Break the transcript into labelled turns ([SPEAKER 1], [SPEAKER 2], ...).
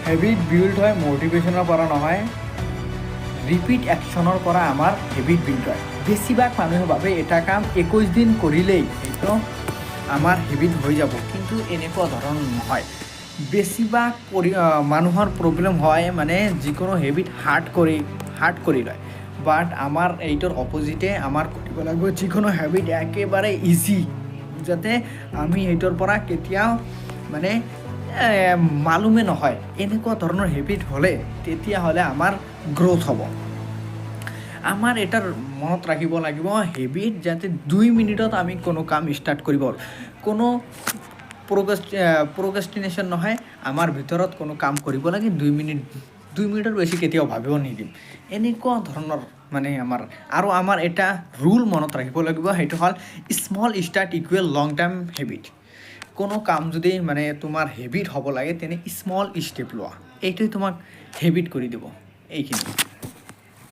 [SPEAKER 1] Habit build হয় মটিভেশ্যনৰ পৰা নহয়, ৰিপিট একশ্যনৰ পৰা আমাৰ হেবিট বিল্ড হয়। বেছিভাগ মানুহে ভাবে এটা কাম 21 দিন কৰিলেই সেইটো আমাৰ হেবিট হৈ যাব, কিন্তু এনেকুৱা ধৰণৰ নহয়। বেছিভাগ মানুহৰ প্ৰব্লেম হয়, মানে যিকোনো হেবিট হাৰ্ড কৰি লয়। বাট আমাৰ এইটোৰ অপজিটে আমাৰ কৰিব লাগিব, যিকোনো হেবিট একেবাৰে ইজি, যাতে আমি সেইটোৰ পৰা কেতিয়াও মানে মালুমে নহয়। এনেকুৱা ধৰণৰ হেবিট হ'লে তেতিয়াহ'লে আমাৰ গ্ৰ'থ হ'ব। আমাৰ এটাৰ মনত ৰাখিব লাগিব, হেবিট যাতে 2 মিনিটত আমি কোনো কাম ষ্টাৰ্ট কৰিব পাৰোঁ, কোনো প্ৰক্ৰাষ্টিনেশ্যন নহয় আমাৰ ভিতৰত। কোনো কাম কৰিব লাগে 2 মিনিট, 2 মিনিটৰ বেছি কেতিয়াও ভাবিব নিদিম, এনেকুৱা ধৰণৰ মানে আমাৰ। আৰু আমাৰ এটা ৰুল মনত ৰাখিব লাগিব, সেইটো হ'ল small start equal long term habit। কোনো কাম যদি মানে তোমাৰ হেবিট হ'ব লাগে, তেনে স্মল ষ্টেপ লোৱা, এইটোৱে তোমাক হেবিট কৰি দিব। এইখিনি।